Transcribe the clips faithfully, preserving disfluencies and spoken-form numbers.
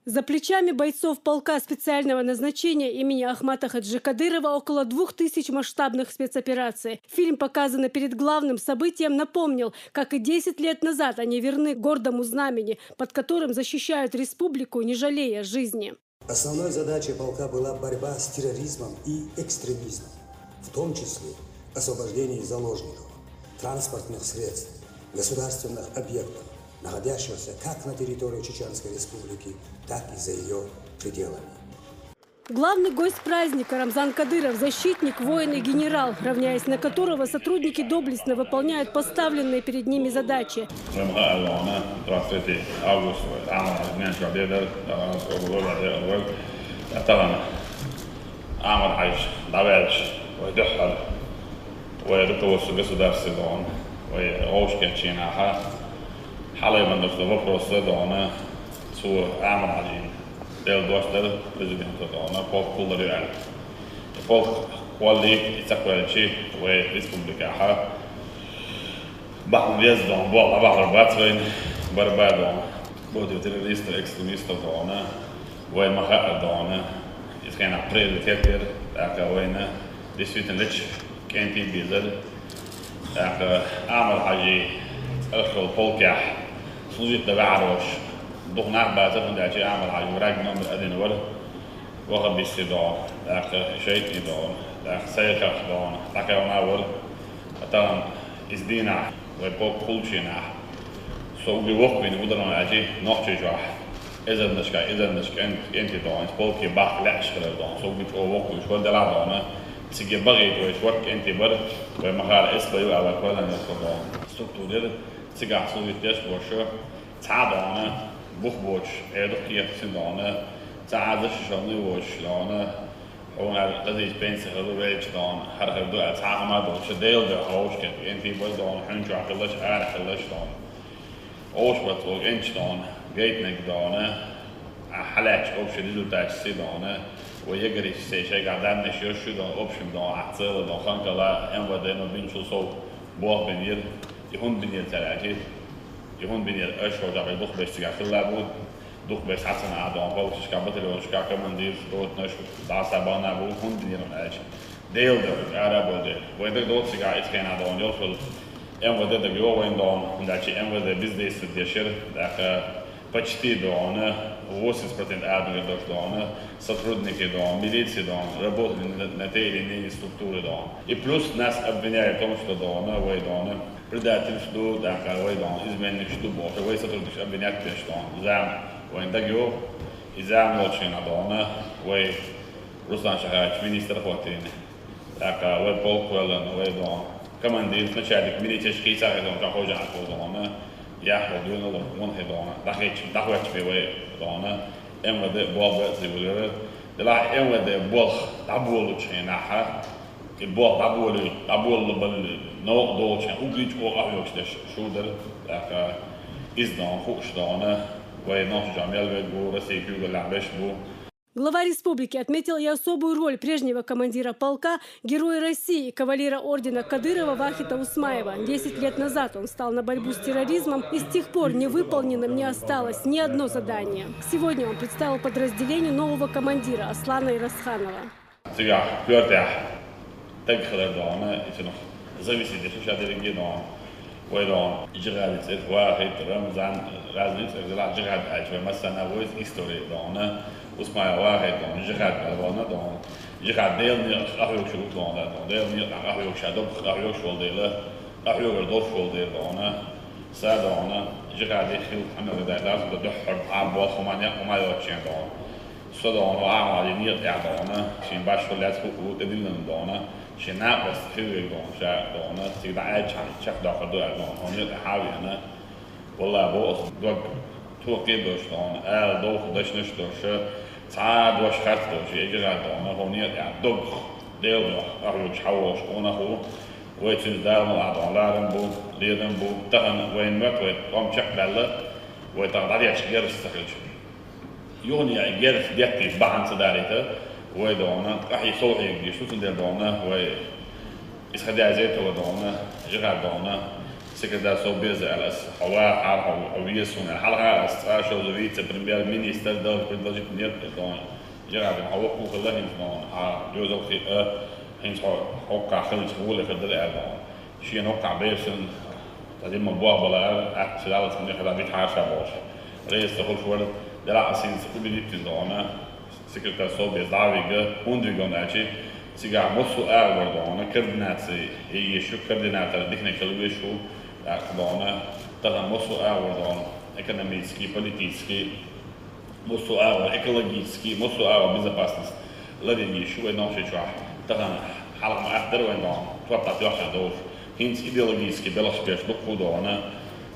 За плечами бойцов полка специального назначения имени Ахмата Хаджи Кадырова около двух тысяч масштабных спецопераций. Фильм, показанный перед главным событием, напомнил, как и десять лет назад, они верны гордому знамени, под которым защищают республику, не жалея жизни. Основной задачей полка была борьба с терроризмом и экстремизмом, в том числе освобождение заложников, транспортных средств, государственных объектов, находящихся как на территории Чеченской Республики, так и за ее пределами. Главный гость праздника — Рамзан Кадыров, защитник, воин и генерал, равняясь на которого сотрудники доблестно выполняют поставленные перед ними задачи. Вай ма хаара, дӀахо тридцать третье августа вай Ӏамал-Хьажа ненан чохь дедара, дӀахо ас оба лоьла декъала вай. Тахана Ӏамал-Хьажа дӀаваьлча, вай дуьххьара, вай руководство государства дона, вай гӀовшкеччийна хьа, хьалайбан долчу вопросца дона, цо Ӏамал-Хьажина делла дош дара президента дона, полк кхуллур ю аьлла. И полк кхоллий, и ца кхоьлличи, вай республикахьа бахьана веза дона, болх дӀабахьар бац вайна, барба дона, против террористов, экстремистов дона, вай ма хаара дона, иза хенахь приоритет яра, тӀаккха вайна действительно лечу кӀентий безара. ТӀаккха Ӏамал-Хьажи цӀарах йолу полкехь служить дан ваьхьарош дукха нах бацара, хӀунда аьлча Ӏамал-Хьажа враг номер один вара, вахабистий дона, тӀаккха шайтӀий дона, тӀаккха сайрахь дона, дӀакхелхина вара. Ткъа тахана иза дийнахь вай полк кхуллучу дийнахь, со угги воккхавина гударон аьлчи нохчий чохь эзарнашкахь эзарнаш кӀен-, кӀентий дона, иза полке бахка лаьаш хилар дона, со угги чӀогӀа воккхавуьйш вара делахь дона, циге бахийта вайша ворхӀ кӀентий бара, вай ма хаара эс баю а вай кхоьллина йолу дона структура яра, цигахь служить деш боша, цхьа а дона бух боцуш, Ӏедал кхеташна дона, цхьа а защищённый воцуш дона, хьуна аьлла, хазийча пенси хила велча дона, хӀара хир ду аьлла, цхьа а хӀума доцуш, Делан дуьхьа вовшахкхетта кӀентий бара дона, хьуьнчохь хилалаш, ара хилалаш дона. Оша вац вогӀу кӀентий дона, гайтинарг дона, а хьалаьцча общий результаташ ца дона, вай егорийча цей шайгахь даннаш йо шу дона, общем дона, ахь цела дона, ханкала, МВД-но бинчул сов болх бинера, и хӀунда бинера цара аьлчи, и хӀунда бинера, аша хьожахь вай дукхахберш цигахь хилла бу, дукхахберш схьа ца на а дона, полкашкахь, батальонашкахь командирш, ротнаш, дӀасабахна бу, хӀунда бинера аьлча. Делан дуьхьа, ара а болу дела. Вайн дага доцу цигахь иза хенахь дона, йолуш волу МВД дага йогӀу вайн дона, хӀунда аьлча МВД бездействовать деш яра, тӀаккха почти дона, восемьдесят процентов адамаш дош дона, сотрудники дона, милиция дона, работали на, на те или иные структуры дона. И плюс нас обвиняют в том, что дона, вай дона, предательш ду, тӀаккха вай дона, изменникаш ду бохуш, вай сотрудникаш обвинять деш дона. Зама, вайн дага йогӀу, и зама йолчу хенахь дона, вай Руслан Шахаевич министр хӀоттийна. ТӀаккха вай полк кхоьллина, вай дона. Командир, начальник милицеш хийца а хезна, ша хожа а хоза дона. Яхьо дуьйна ло, вон хи дона. ДӀахечча, дӀахоьттуш бен вай дона. МВД болх бе а ца вуьлура. Делахь МВД болх дӀаболучу хенахь, и болх дӀаболий, дӀаболла балли, новкъа долчу хенахь, угрич оха а хьоьгуш деш шу дара. ТӀаккха иза дона, хууш дона. Вай нохча мел вег бу, Россия куьйгаллехь беш бу. Глава республики отметил и особую роль прежнего командира полка, Героя России и кавалера ордена Кадырова Вахита Усмаева. Десять лет назад он встал на борьбу с терроризмом, и с тех пор невыполненным не осталось ни одно задание. Сегодня он представил подразделению нового командира Аслана Ирасханова. Цигахь коьртехь таг хилар дона, и цунах зависит деш ша дерриге дона. Вай дона, Джихади цӀе, Вахид, Рамзан, разный цӀе, делахь Джихад аьлча, вай массарна вайца истори дона. Усмаев Вахид дона, Джихад аьлла вана дона. Джихад Делан некъах къахьоьгуш ву дона, дона. Делан некъах къахьоьгуш, ша дог къахьоьгуш волу дела, къахьоьгур долуш волу дела дона. Сан дона, Джихади хилла хьанна дай лаза, дуьххьара а болх хӀума некъ хӀума йоцучен дона. Со дона, Ахьмади некъа тӀехь дона, шен баш хӀу лаьцна хӀу ву тӀедиллина дона, шен накъост хир вега дона, ша дона, цига дӀа аьлча хьан чекхдоккхур ду аьлла дона, хьо некъа тӀехь а веана. Валла, боху аса, дог токхе а долуш дона, ала довха дашнаш а долуш, цхьа а дош харц долуш, эгира дона, хьо некъа тӀехь дог, Делан дуьхьа, къахьоьгуш хьан волуш къонах ву, вай цуьнца Дала мукъ лахь дона, ларам бу, лерам бу, тахана вайн моьтту вай тӀом чекхдаьлла, вай тахана дӀадетташ герз ца хилча. Юханехь герз деттийта бахьана ца далийта, вай дона, къахьий сов хьегадеш ду, цундела дона, вай иза ха даьзетала дона, Джихад дона, Секретарь Совбеза аьлла, ас хьо вахар, хьо, хьо веза суна аьлла. Хьалха ас цкъа шозза вице-премьер-министр дала предложить нет, дона. Жагадин хьо воккху хилла хӀинца, дона, хьа доьзалхи а, хӀинца хьо хӀоккхахь хилча гӀоле хир дара аьлла, дона. Шена хӀоккхахь бевсина, цхьа димма бохбала аьлла, атта ца даллалц муьлхха дӀабита хьарша болуш. Реза ца хуьлуш вара, делахь ас хӀинца убедительно, дона. Секретарь Совбеза дӀа а вига, хӀунда вигна аьлча, цигахь массо а агӀор, дона, координаци е езаш ю, координатор дихне хила везаш ву, тӀаккха, дона, тахана массо а агӀор, дона, экономический, политический, массо а агӀор, экологический, массо а агӀор безопасность ларъян езаш ю вай Нохчийчу чохь. Тахана хьалха ма атта дара вайн, дона, топ тӀе тоьхча долуш. ХӀинца идеологически белхаш беш дуккха а, дона,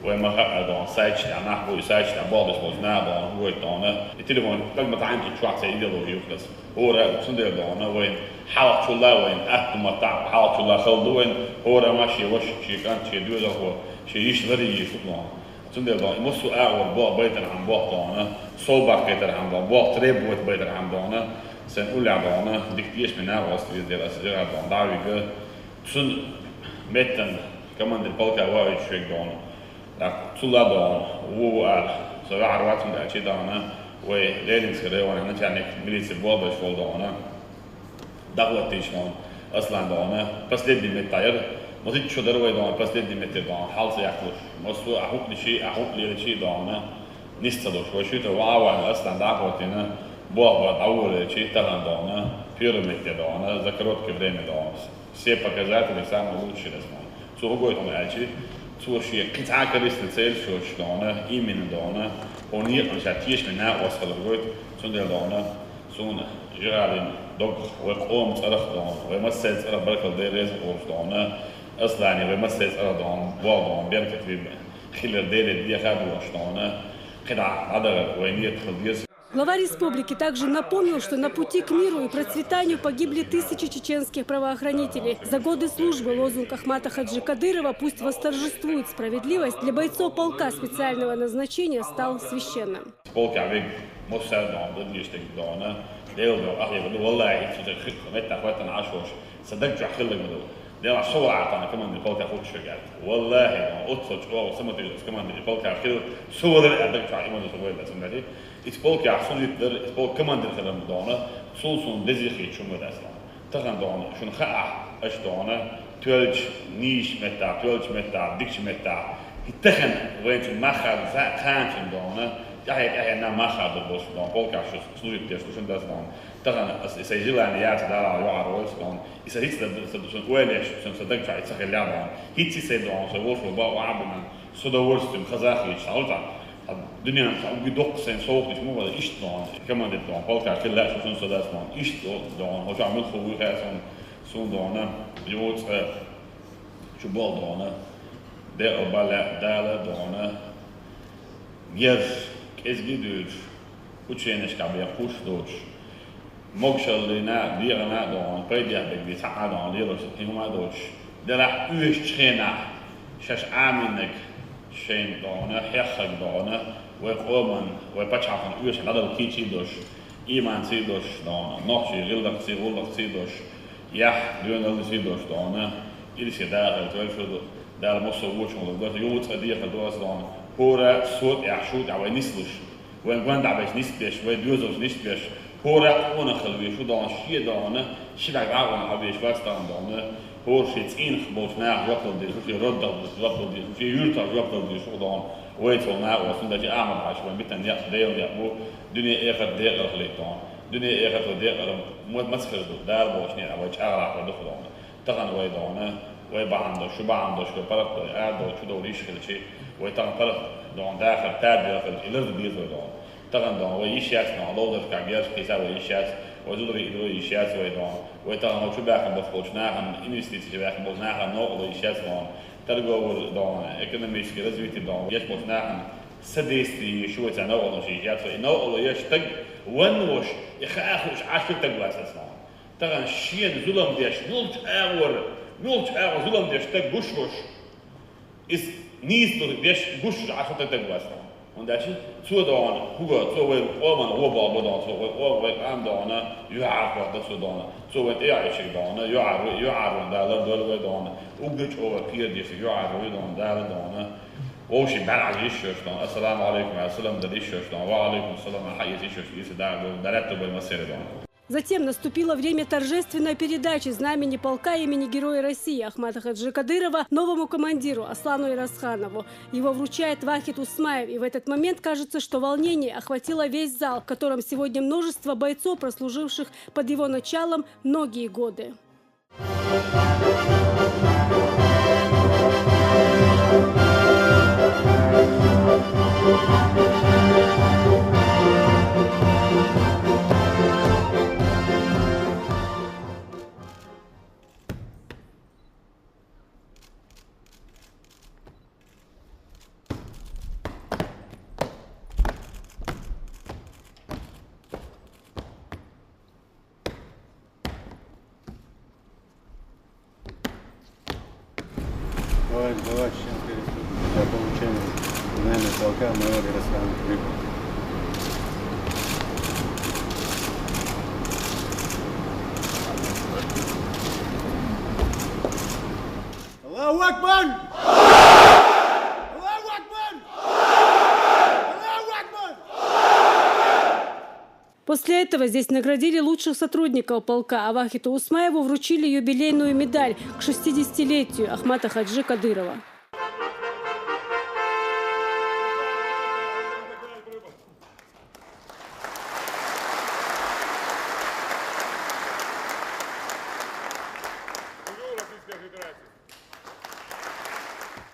вай ма хаьа, дона, сайташ тӀехь нах бу, и сайташ тӀехь болх беш болчу наха, дона, хӀун гойту, дона, и телефон стаг ма таӀийна чохь цхьа идеологи юхадаса. ХӀора а, цундела, дона, вайн хьалхачул а вайн атта ма таӀа, хьалхачул а хала ду вайн, хӀора а ма шен ваша, шен кӀант, шен доьзалхо, шен йиша ларъян езаш ду, дона. Цундела, дона, и массо а агӀор болх байтархьама, болх, дона, сов баккхийтархьама, дона, болх требовать байтархьама, дона, сайн уллехь, дона, дика тешаме накъост веза дела ас жагӀар, дона, дӀа а вига, цуьнан меттана командир полка ваийтуш верг, дона, тӀаккха цул а, дона, ву-ву ала, со ваьхьар вац, хӀунда аьлча, дона, вай Ленинский районехь начальник милиции болх беш волу, дона, дӀахӀоттийча, дона, Аслан, дона, последний меттехь яра. Ма зудчо дара вай, дона, последний метте, дона, хьал ца яьккхалуш. Массо а хӀуъа дичи, а хӀуъа лелачи, дона, нис ца долуш. Вай шуьйра ваха а вахана, Аслан дӀахӀоттийна, болх бан дӀаволавелчи, тахана, дона, первый метте, дона, за короткое время, дона, все показатели самые лучшие, дона. Цо хӀун гойту хьуна аьлча, цо шен кхин цхьа а карисна цель шоьш, дона, именно, дона, хьуна екъна ша тешаме накъост хилар гойту, цундела, дона, суна жагӀарийн доггах, вай къоман цӀарах, дона, вай массеран цӀарах баркалла дайра реза волуш, дона, Аслане, вай массеран цӀарах, дона, болх, дона, беркат вай хилар Деле деха а доьхуш, дона, кхидӀа дӀадахар вай нийят хила деза. Глава республики также напомнил, что на пути к миру и процветанию погибли тысячи чеченских правоохранителей. За годы службы лозунг Ахмата Хаджи Кадырова «Пусть восторжествует справедливость» для бойцов полка специального назначения стал священным. Полка вега, массара, дона, дан дезаш дерг, дона, Делан дуьхьа къахьега ду, валлахӀи, хӀинца цу тӀе хи-, меттахь хӀоьттина Ӏаш волуш, сан даг чохь хилларг ма ду. Делахь со вахьа тахана командир полка хӀуттуш верг аьлла. ВаллахӀи, дона, оццул чӀогӀа саматуьйсу ас командир полка хилла, со валар а даг чохь иман ду со вайла, цундела иза полкехь служить дар, иза полк командир хилар, дона, цул суна деза хеташ хӀума дац, дона. Тахана, дона, шуна хаахь, аша, дона, тоьллачу нийсачу меттахь, тоьллачу меттахь, дикачу меттахь, хӀинца тахана вайна цуьнан мах хадо, цхьа а кхана цуьнан, дона, тӀаьхье-тӀаьхьенна мах хадор болуш, дона, полкехь шу служить деш ду шуна дац, дона. Тахана аса и сайн желание яц, Дала йохьар войла со, дона. И сан хӀинца дан ду, сан ойла еш, сан, сан даг чохь и ца хилла, дона. ХӀинца и сайн, дона, сан волуш ван бан охьа а бина, с удовольствием хаза а хеташ, хьал цхьа, хьан дуьненахь цхьа угги доккха сайн совгӀаташ ма вара, иштта, дона, командир, дона, полка хилла а шу шуна со дац, дона. Иштта, дона, хьо чохь муьлхха вуй хаьа суна, суна, дона, йоцу, э, чу болу, дона, декъал бан лаьа Дала, дона, герз, кӀезиг а дуьйлуш, ученешкахь бен кхуьш а доцуш, могушаллина а, дегӀана а, дона, пайдехь дерг бен цхьа а, дона, лелош хӀума а доцуш, делахь оьшучу хенахь шаьш Ӏамийнарг, шайна, дона, хьеххарг, дона, вай къоман, вай пачхьалкхан оьшург дӀадала кийча а долуш, ийманца а долуш, дона, нохчийн гӀиллакхца а, гӀуллакхца а долуш, яхь доьналлица а долуш, дона, Илиске дахар тойла шу ду, Дала массо а вочунах лар ду аса, юха цкъа дехар ду аса, дона, хӀора а со тӀехь, шу тӀехь вай нислуш, вайн гондахь беш нисбеш, вай доьзалш нисбеш, хӀора а къонах хила везаш ву, дона, шен, дона, ши бӀаьрг дӀагӀо хьан везаш вац тахана, дона, хӀора шен цӀийнах болчу наха жоп лур дезаш ву, шен родах жоп лур дезаш ву, шен юьртах жоп лур дезаш ву, дона, вай цо накъост, хӀунда аьлча Ахьмад-Хьаьжа вайн битан некъ, Делан некъ бу, дуьне-эхарт декъала хилийта, дона. Дуьне-эхарт вай декъала ма-, маца хир ду, Дала бохучу некъахь вай чӀагӀлахь хир ду-кх, дона. Тахана вай, дона, вай бахьана долуш, шу бахьана долуш, вай паргӀатдой, арадой, чудовла йиш хилчи, вай тахана паргӀат, дона, дахар, тардехар хилчи, и лар дан деза вай, дона. Тахана, дона, вай йиш яц, дона, ловзаршкахь герзаш кхийса вай йиш яц, вай зударий идой йиш яц вай, дона. Вай тахана вай чу баьхна болуш болчу нахана, инвестицеш баьхна болчу нахана новкъарло йиш яц, дона. Торговый, дона, экономический развитие, дона, еш болчу нахана содействие йиш ю вай, царна новкъарло йиш яц вай. И новкъарло еш стаг ван волуш, и хаа хууш Ӏаш стаг вац аса, дона. Тахана шена зулам деш, муьлхачу агӀор, муьлхачу агӀор зулам деш стаг гуш волуш, иза нийса ду деш гуш волуш Ӏаш стаг вац, дона. ХӀунда аьлча цо дона, хӀуга, цо вай къоман гӀо баьб дона, цо вай къом, вай къам дона, юхьӀаьржа хӀотта цо дона, цо вай тӀеяхьачиг дона, юхьӀар-, юхьӀаьржа Дала дала вай дона, угга чӀогӀа кхера деза юхьӀаьржа вай дона, Дала дона. Вовши бӀарахьа йиш йолаш дона, ассаламу Ӏалайкум, аьле салам дала йиш йолаш дона, ва Ӏалайкум салам, хьаэца йиш йолаш, Ӏийса Дала дала, даретта бай массера дона. Затем наступило время торжественной передачи знамени полка имени Героя России Ахмата Хаджи Кадырова новому командиру Аслану Ирасханову. Его вручает Вахид Усмаев, и в этот момент кажется, что волнение охватило весь зал, в котором сегодня множество бойцов, прослуживших под его началом многие годы. Товарищ глава Чеченской Республики, для получения знамени полка майор Ярослав Крюков. Аллаху Акбар! Аллаху Акбар! Аллаху Акбар! После этого здесь наградили лучших сотрудников полка, а Вахиту Усмаеву вручили юбилейную медаль к шестидесятилетию Ахмата Хаджи Кадырова.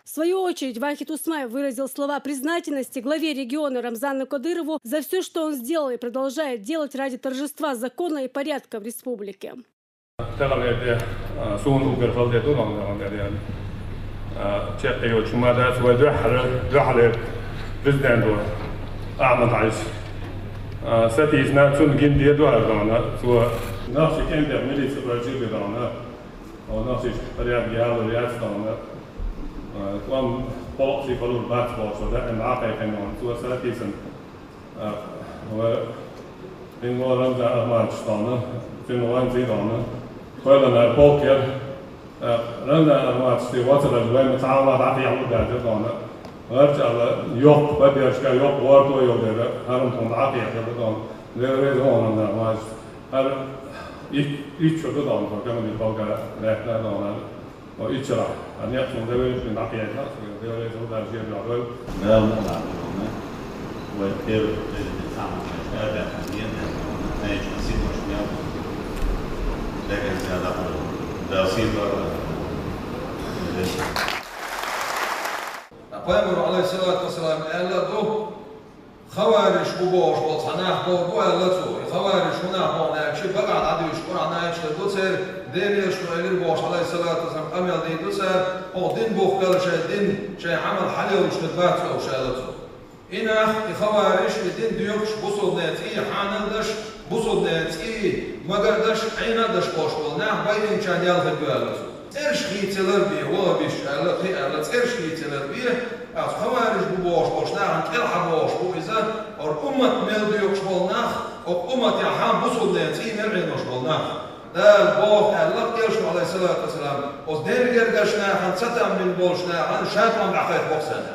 В свою очередь, Вахид Усмаев выразил слова признательности главе региона Рамзану Кадырову за все, что он сделал и продолжает делать ради торжества закона и порядка в республике. Таханлерде, а, суна уггар хала де ду, а, чакхйолча хӀама дац, вай дуьххьара, дуьххьара президент ва Ахьмад-Хьажас. А, сатийсина, цунна гина де ду хӀара дона, цо нах ши кӀентех милица бара жига дона. О, нах ши порядка ялур яц дона. А, кӀом полкъ ши балур бац бохуш, даим дӀакхайкхина дона, цо сатийсина. Ва Римло Рамзан Ахматович дона, цуьнан ванзий дона. Кхойланара полк яра. Рамзан Ахматович тӀе вацараш вайна цхьа а дӀакхехьа даьлла дона. ГӀарчӀ аьлла, йоккха поддержка, йоккха гӀорто йолу дела, хӀара тхуна дӀакхехьа дона. Дела реза вон Рамзан Ахматович. ХӀара ит-, итт шо ду дона, командир полка лаьттина дона. О, иччарахь, а, некъ суна девллачунна дӀакхетта, девлла зударш жер йохуьйту. Дала мукъ лахь вай первый президент самый чаьш, да, да, нет, да, конечно, сидош мел, да, да, да, да, да, сидош, да. Пайхамар, алейхиссалату вассалам, аьлла ду, Хавариш бу бохуш болу цхьа нах боху бу аьлла цо. И хавариш хӀун нах боху аьлча, багахь дӀадуьйшуш Къуръан аяташ ду церан, Делан элчано элира бохуш, алейхиссалату вассалам, къамел дийр ду цара, хӀокху дин бухкалла шайн дин, шайн Ӏамал хьалайолуш дерг бац олуш аьлла цо. И нах, и хавариш, и дин доькхуш, бусулбанийн цӀий хьанал даш, бусулбанийн цӀий мага а даш, Ӏийна а даш болуш болу нах байинчарна ял хир ду аьлла цо. ЦӀераш хийцалар бе, ваха бисча аьлла, кхин аьлла, цӀераш хийцалар бе, аса хавариш бу бохуш болчу нахана кӀелхьа бохуш бу иза, хӀара уммат мел доькъуш болу нах, хӀокху умматехь хьан бусулбанийн цӀий мел Ӏенош болу нах. Дала боху аьлла, элчано, алейхиссалату вассалам, оцу дерриг гергарчу нахана ца таммина болчу нахана ша тӀом дӀакхайкха боху царна.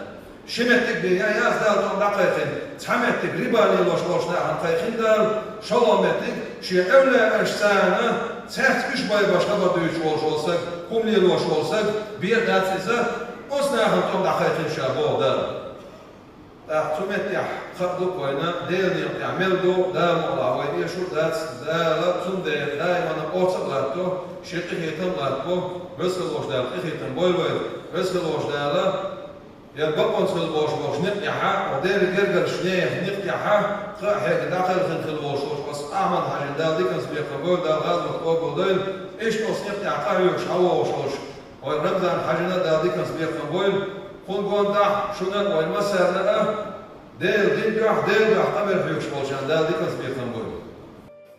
Ши меттиг бен я яц Дала тӀом дӀакхайкхина, цхьа меттиг риба лелош волчу нахана кхайкхина Дала, шолгӀа меттиг шен эвлаяашца царна, цаьрца уьш байбеш хабар дуьйцуш волуш волу саг, хӀума лелош волу саг, бен дац иза, оцу нахана тӀом дӀакхайкхина ша боху Дала. ТӀаккха цу меттехь хаа ду-кх вайна, Делан некъа тӀехь мел ду, Дала мукъ лахь вай эшур дац, Дала цундела даимана оцу а латто, шен къинхетам а латтабо, веза хиллачу Дала къинхетам бойла вайна, веза хиллачу Дала. Я бакъонца хила бохуш болчу некъехьа, хӀокху дерриг гергарчу нехан некъехьа, кхаа хьегна дӀакхелхина хила волуш волчу оцу Ахьмад-Хьаьжин Дала диканца бекхам бойла, Дала гӀазот къобалдойла, иштта оцу некъехь къахьоьгуш хьан вогӀуш волуш, вайн Рамзан-Хьаьжина Дала диканца бекхам бойла, кхунна гондахь шуна а, вайн массарна а, Делан дин дуьхьа, Делан дуьхьа къамел хьоьгуш болчарна Дала диканца бекхам бойла.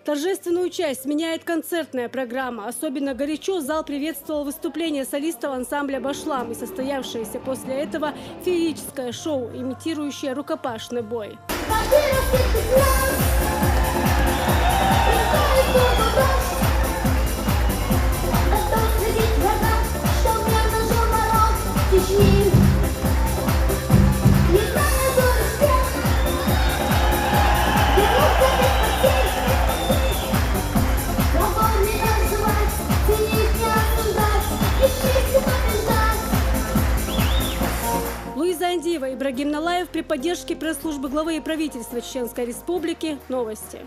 Торжественную часть сменяет концертная программа. Особенно горячо зал приветствовал выступление солистов ансамбля «Башлам» и состоявшееся после этого феерическое шоу, имитирующее рукопашный бой. Луиза Андиева, Ибрагим Налаев при поддержке пресс-службы главы и правительства Чеченской Республики. Новости.